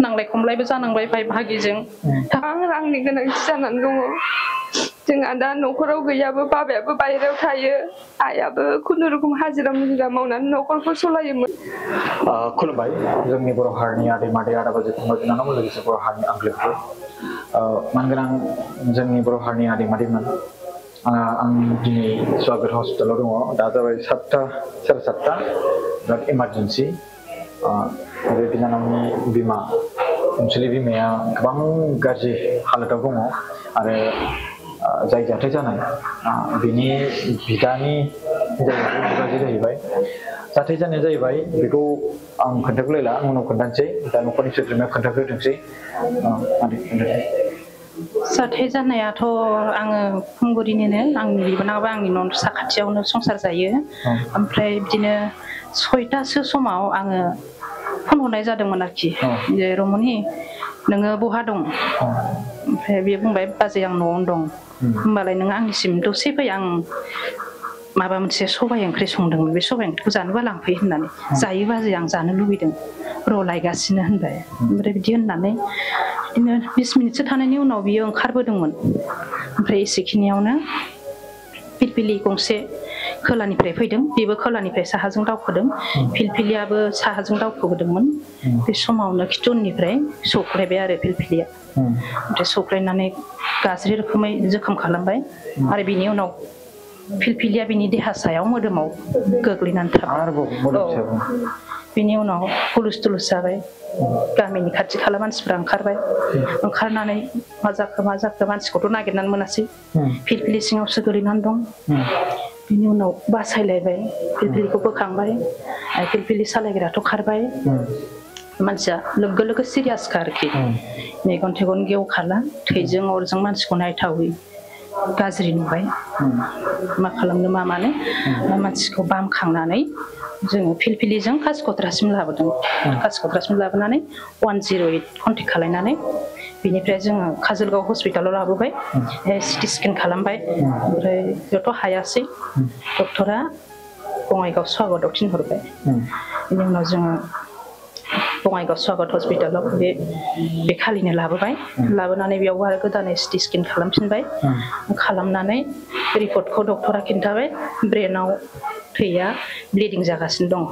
नांलाय खमलायबो जानांबाय बाय बाहागिजों रांनि गोनांथि जानानै दङ जोंहा दा न'खराव गैयाबो बाबायाबो बाहेरायाव थायो आइयाबो खुनुरुखुम हाजिरा मुजिरा मावनानै न'खरखौ सलायोमोन खुलुमबाय जोंनि बर' हारिनि आदै मादै आदा बाजै फंबाय बिनानाव लोगोसे बर' हारिनि आंग्लोफोर मानगोनां जोंनि बर' हारिनि आदै मादैमोन आं दिनै स्वागत हस्पिटालाव दङ दा जाबाय 7टा साराय 7टा बिराद इमारजेन्सि बे बिनानावनि बिमा अनसुलि बिमाया गोबां गाज्रि हालोदाव दङ आरो जाय जाथाय जानाय बिनि बिदानि बिबाजै जाहैबाय जाथाय जानाया जाहैबाय बेखौ आं खोन्थागोलायला उनाव खोन्थानोसै दा न'खरनि सोद्रोमाया खोन्थाग्रोथोंसै जाथाय जानायाथ' आङो खुंगुरिनिनो आंनि बिबोनाङाबो आंनि न' साखाथियावनो संसार जायो ओमफ्राय बिदिनो 6टासो समाव आङो फन हरनाय जादोंमोन आरोखि जे रमनि नोङो बहा दं ओमफ्राय बियो बुंबाय बाजै आं न'आवनो दं होमबालाय नों आंनिसिम दसे फै आं माबा मोनसे सबाय ओंख्रि संदोंमोन बे सबाय ओंख्रिखौ जानोबा लांफै होननानै जायो बाजै आं जानो लुबैदों र' लायगासिनो होनबाय ओमफ्राय बिदि होननानै बिदिनो 20 मिनिटसो थानायनि उनाव बियो ओंखारबोदोंमोन ओमफ्राय एसेखिनियावनो फिलफिलि गंसे खोलानिफ्राय फैदों बेबो खोलानिफ्राय साहाजों दावखोदों फिलफिलियाबो साहाजों दावखोबोदोंमोन बे समावनो खिथु उननिफ्राय सौख्लायबाय आरो फिलफिलिया ओमफ्राय सौख्लायनानै गाज्रि रोखोमै जोखोम खालामबाय आरो बिनि उनाव फिलफिलिया बिनि देहा सायाव मोदोमाव गोग्लैनानै थाबाय बिनि उनाव हुलुस थुलुस जाबाय गामिनि खाथि खाला मानसिफ्रा ओंखारबाय ओंखारनानै मा जाखो मानसिखौथ' नागिरनानै मोनासै फिलफिलि सिङावसो गोलैनानै दं बिनि उनाव बासायलायबाय फिलफिलिखौ बोखांबाय फिलफिलि सालायग्रायाथ' खारबाय मानसिया लोगो लोगो सिरियासखा आरोखि मेगन थेगन गेवखाला थैजों अरजों मानसिखौ नायथावै गाज्रि नुबाय मा खालामनो मा मानो मानसिखौ बामखांनानै जोङो फिलफिलिजों कासिक'त्रासिम लाबोदों कासिक'त्रासिम लाबोनानै 108 कन्टेक्ट खालायनानै बिनिफ्राय जोङो काजलगाव हस्पिटालाव लाबोबाय सिटि स्केन खालामबाय ओमफ्राय बेयावथ' हायासै डक्टरा बङाइगाव स्वागतआव थिनहरबाय बिनि उनाव जोङो बङाइगाव स्वागत हस्पिटालाव बे खालिनो लाबोनानै बेयाव आरो गोदानै सिटि स्केन खालामफिनबाय खालामनानै रिपर्टखौ डक्टरा खिन्थाबाय ब्रेनाव थैया ब्लिडिं जागासिनो दं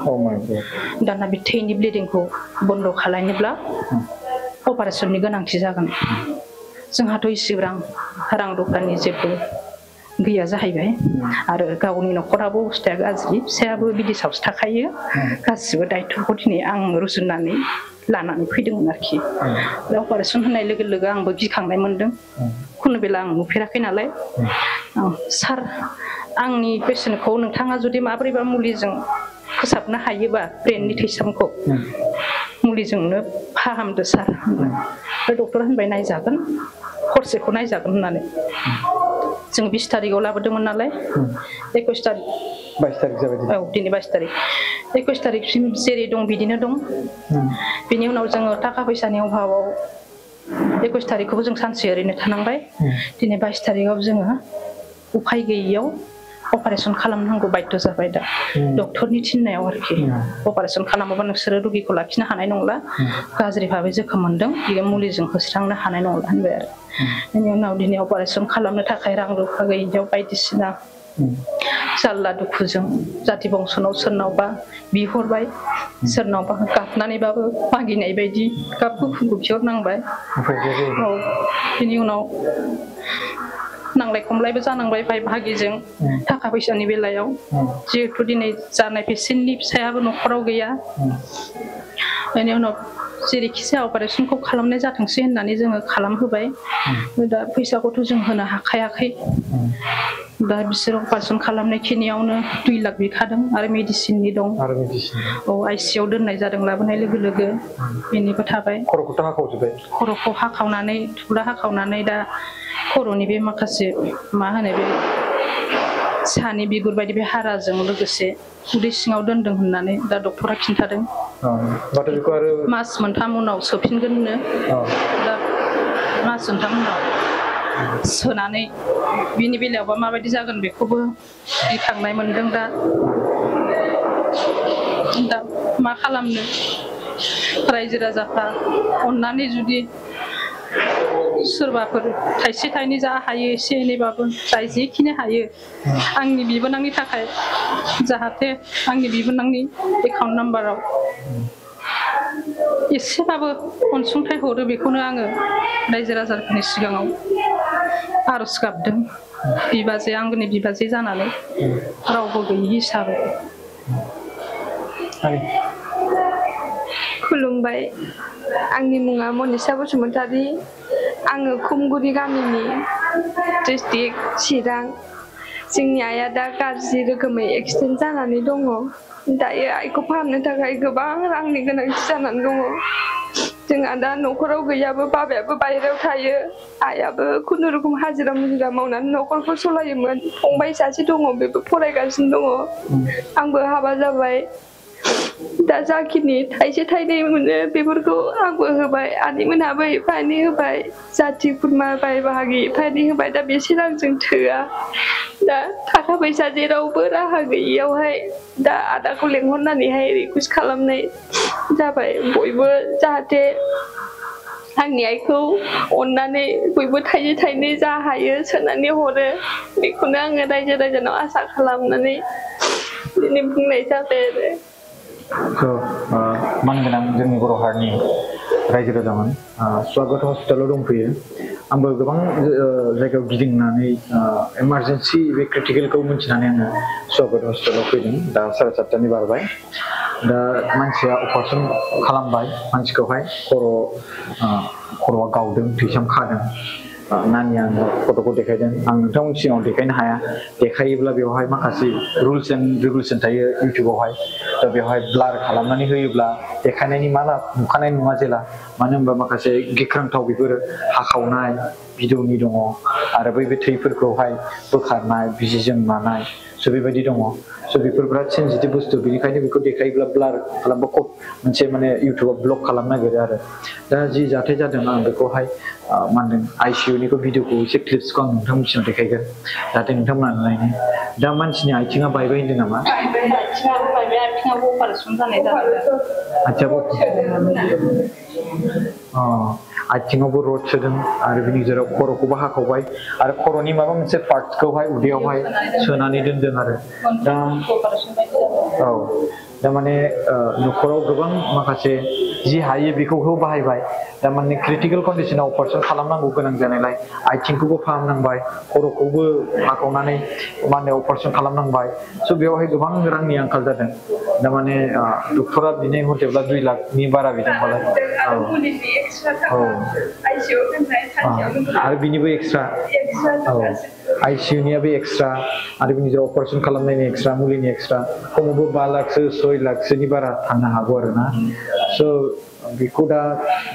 दाना बे थैनि ब्लिडिंखौ बन्द खालामनोब्ला अपारेशननि गोनांथि जागोन जोंहाथ' इसिबां रां रुफानि जेबो गैया जाहैबाय आरो गावनि न'खराबो अबस्थाया गाज्रि फिसायाबो बिदेशआवसो थाखायो गासिबो दायथ'खौ दिनै आं रुजुननानै लानानै फैदोंमोन आरोखि अपारेशन होनाय लोगो लोगो आंबो गिखांनाय मोनदों खुनु बेला आं नुफेराखै नालाय सार आंनि पेसेन्टखौ नोंथाङा जुदि माब्रैबा मुलिजों फोसाबनो हायोबा ब्रेननि थैसामखौ मुलिजोंनो फाहामदो सार ओमफ्राय डक्टर होनबाय नायजागोन हरसेखौ नायजागोन होननानै जों 20 तारिखआव लाबोदोंमोन नालाय 21 तारिख 22 तारिख जाबाय औ दिनै 22 तारिख 21 तारिखसिम जेरै दं बिदिनो दं बिनि उनाव जोङो थाखा फैसानि अभाबाव 21 तारिखखौबो जों सानसे ओरैनो थानांबाय दिनै 22 तारिखआव जोङो उफाय गैयैयाव अपारेशन खालामनांगौ बाध्य जाबाय दा डक्टरनि थिननायाव आरोखि अपारेशन खालामाबा नोंसोरो रुगिखौ लाखिनो हानाय नंला गाज्रि भाबै जोखोम मोनदों बियो मुलिजों होस्रांनो हानाय नंला होनबाय आरो बेनि उनाव दिनै अपारेशन खालामनो थाखाय रां रुफा गैयियाव बायदिसिना जारला दुखुजों जाथि बंसनाव सोरनावबा बिहरबाय सोरनावबा गाबनानैबाबो मागिनाय बायदि गाब गुफुर बिहरनांबाय औ बेनि उनाव नांलाय खमलायबो जानांबाय बाय बाहागिजों थाखा फैसानि बेलायाव जिहेतु दिनै जानाय पेसेन्टनि फिसायाबो न'खराव गैया बेनि उनाव जेरैखि जाया अपारेशनखौ खालामनाय जाथोंसै होननानै जोङो खालामहोबाय दा फैसाखौथ' जों होनो हाखायाखै दा बिसोर अपारेशन खालामनाय खिनियावनो 2 लाख बिखादों आरो मेडिसिननि दं औ आइसिइउ दोननाय जादों लाबोनाय लोगो लोगो बेनिबो थाबाय खर'खौथ' हाखावजोब्बाय खर'खौ हाखावनानै थुब्ला हाखावनानै दा खर'नि बे माखासे मा होनो बे सानि बिगुर बायदि बे हाराजों लोगोसे उदै सिङाव दोनदों होननानै दा डक्टरा खिन्थादों मास मोनथाम उनाव सोफिनगोननो दा मास मोनथाम उनाव सोनानै बिनि बेलायावबा माबायदि जागोन बेखौबो गिखांनाय मोनदों दा मा खालामनो रायजो राजाफ्रा अननानै जुदि सोरबाफोर थाइसे थाइनै जा हायो एसे एनैबाबो जाय जेखिनि हायो आंनि बिबोनांनि थाखाय जाहाथे आंनि बिबोनांनि एकाउन्ट नाम्बाराव एसेबाबो अनसुंथाइ हरो बेखौनो आङो रायजो राजाफोरनि सिगाङाव आरज गाबदों बिबाजै आंनि बिबाजै जानानै रावबो गैयि हिसाबै खुलुमबाय आंनि मुङा मनिसा बसुमतारी आङो खुमगुरि गामिनि डिस्ट्रिक्ट चिरां जोंनि आइया दा गाज्रि रोखोमै एक्सिडेन्ट जानानै दङ दायो आइखौ फाहामनो थाखाय गोबां रांनि गोनांथि जानानै दङ जोंहा दा न'खराव गैयाबो बाबायाबो बायहेरायाव थायो आइयाबो खुनुरुखुम हाजिरा मुजिरा मावनानै न'खरखौ सलायोमोन फंबाय सासे दङ बेबो फरायगासिनो दङ आंबो हाबा जाबाय दा जाखिनि थाइसे थाइनै मोनो बेफोरखौ आंबो होबाय आनैमोनहाबो एफा एनै होबाय जाथि खुरमा बाय बाहागि एफा एनै होबाय दा बेसे रांजों थोआ दा थाखा फैसा जेरावबो राहा गैयियावहाय दा आदाखौ लेंहरनानैहाय रिकुवेस्ट खालामनाय जाबाय बयबो जाहाथे आंनि आइखौ अननानै बयबो थाइसे थाइनै जा हायो सोनानै हरो बेखौनो आङो रायजो राजानाव आसा खालामनानै दिनै बुंनाय जाबाय आरो मानगोनां जोंनि बर' हारिनि रायजो राजामोन स्वागत हस्पिटालाव दंफैयो आंबो गोबां जायगायाव गिदिंनानै इमारजेन्सि बे क्रिटिकेलखौ मिथिनानै आङो स्वागत हस्पिटालाव फैदों दा 7:30 बारबाय दा मानसिया अपारेसन खालामबाय मानसिखौहाय खर'आ गावदों थैसाम खादों नानिया आंनो फट'खौ देखायदों आं नोंथांमोननि सिगाङाव देखायनो हाया देखायोब्ला बेवहाय माखासे रुल्स एन्ड रेगुलेसन थायो इउटिउबावहाय दा बेवहाय ब्लार खालामनानै होयोब्ला देखायनायनि मा लाब नुखानाय नङा जेला मानो होनबा माखासे गिख्रांथाव बेफोर हाखावनाय भिडिअनि दङ आरो बै थैफोरखौहाय बोखारनाय बिजिजों मानाय स' बेबायदि दङ स' बेफोर बिराद सेन्सिटिभ बुस्थु बेनिखायनो बेखौ देखायोब्ला ब्लार खालामबा मोनसे माने इउटिउबाव ब्लक खालामनो नागिरो आरो दा जि जाथाय जादों आं बेखौहाय मा होनदों आइसिइउनिखौ भिडिअखौ एसे क्लिप्सखौ आं नोंथांमोननिसिम देखायगोन जाहाथे नोंथांमोना नायनो दा मानसिनि आथिङा बायबाय होनदों नामा आथिङाबो बायबाय आथिङाबो अपारेसन जानाय जादों आथिङावबो रड सोदों आरो बिनि गेजेराव खर'खौबो हाखावबाय आरो खर'नि माबा मोनसे पार्टसखौहाय उदैयावहाय सोनानै दोनदों आरो दा दा माने न'खराव गोबां माखासे जि हायो बेखौ बाहायबाय दा माने क्रिटिकेल कन्डिशनाव अपारेसन खालामनांगौ गोनां जानायलाय आथिंखौबो फाहामनांबाय खर'खौबो हाखावनानै मा होनो अपारेसन खालामनांबाय स' बेवहाय गोबां रांनि आंखाल जादों दा माने डक्टरा बिनाय मथेब्ला 2 लाखनि बारा बिदोंबालाय आरो बिनिबो एक्सट्रा आइसिइउनियाबो एक्सट्रा आरो बिनि गेजेराव अपारेसन खालामनायनि एक्सट्रा मुलिनि एक्सट्रा खमावबो 5 लाखसो 6 लाखसोनि बारा थांनो हागौ आरोना स' बेखौ दा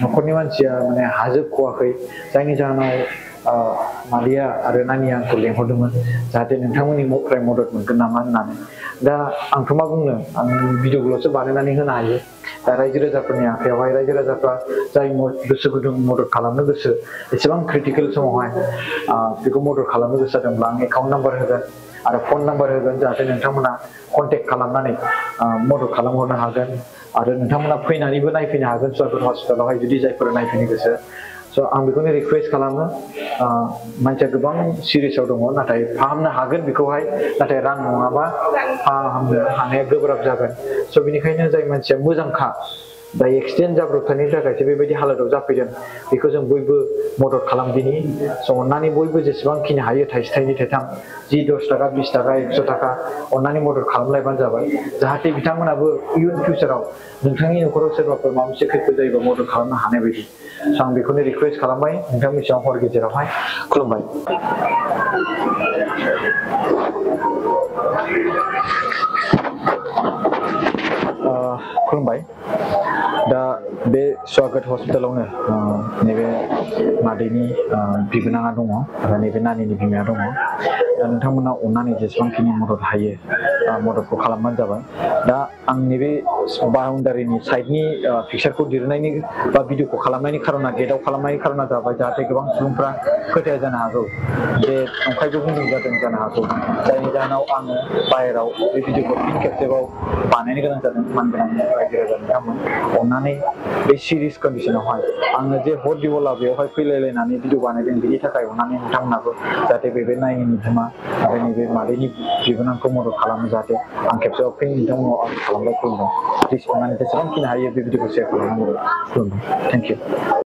न'खरनि मानसिया माने हाजोबख'वाखै जायनि जाहोनाव मादैया आरो नानिया आंखौ लेंहरदोंमोन जाहाथे नोंथांमोननिफ्राय मदद मोनगोन नामा होननानै दा आंथ' मा बुंनो आं भिडिअ'खौल'सो बानायनानै होनो हायो दा रायजो राजाफोरनि आखायावहाय रायजो राजाफ्रा जाय गोसो गुदुं मदद खालामनो गोसो एसेबां क्रिटिकेल समावहाय बेखौ मदद खालामनो गोसो जादोंब्ला आं एकाउन्ट नाम्बार होगोन आरो फन नाम्बार होगोन जाहाथे नोंथांमोना कन्टेक्ट खालामनानै मदद खालामहरनो हागोन आरो नोंथांमोना फैनानैबो नायफैनो हागोन स्वागत हस्पिटालावहाय जुदि जायफोरा नायफैनो गोसो स' आं बेखौनो रिकुवेस्ट खालामो मानसिया गोबां सिरियासआव दङ नाथाय फाहामनो हागोन बेखौहाय नाथाय रां नङाबा फाहामनो हानाया गोब्राब जागोन स' बेनिखायनो जाय मानसिया मोजांखा दा एक्सिडेन्ट जाब्रबथायनि थाखायसो बेबायदि हालोदाव जाफैदों बेखौ जों बयबो मदद खालामदिनि स' अननानै बयबो जेसेबांखिनि हायो थाइसे थाइनै थाइथाम 10 थाखा 20 थाखा 100 थाखा अननानै मदद खालामलायबानो जाबाय जाहाथे बिथांमोनाबो इयुन फिउचाराव नोंथांनि न'खराव सोरबाफोर माबा मोनसे खैफोद जायोबा मदद खालामनो हानाय बायदि स' आं बेखौनो रिकुवेस्ट खालामबाय नोंथांनि सिगाङाव हर गेजेरावहाय खुलुमबाय खुलुमबाय दा बे स्वागत हस्पिटालावनो नैबे मादैनि बिबोनाङा दङ आरो नैबे नानिनि बिमाया दङ दा नोंथांमोना अननानै जेसेबांखिनि मदद हायो मददखौ खालामबानो जाबाय दा आंनि बे बाउन्डारिनि साइडनि पिक्सारखौ दिरुननायनि बा भिडिअखौ खालामनायनि खारना गेटआव खालामनायनि खारना जाबाय जाहाथे गोबां सुबुंफ्रा फोथाया जानो हागौ जे नंखायबो बुंनाय जादों जानो हागौ जायनि जाहोनाव आङो बाहेराव बे भिडिअखौ फिन खेबसेबाव बानायनो गोनां जादों मानगोनां रायजो राजानियामोन अननानै बे सिरियास कन्डिसनावहाय आङो जे हट दिवला बेवहाय फैलायलायनानै भिडिअ बानायदों बिनि थाखाय अननानै नोंथांमोनाबो जाहाथे बे नायिनि बिमा आरो नैबे मादैनि बिबोनांखौ मदद खालामो जाहाथे आं खेबसेबाव फिन नोंथांमोनाव आं खालामबाय खुलुमदों प्लिज अननानै जेसेबांखिनि हायो बे भिडिअखौ शेयार खालामनांगौ खुलुमदों थेंक इउ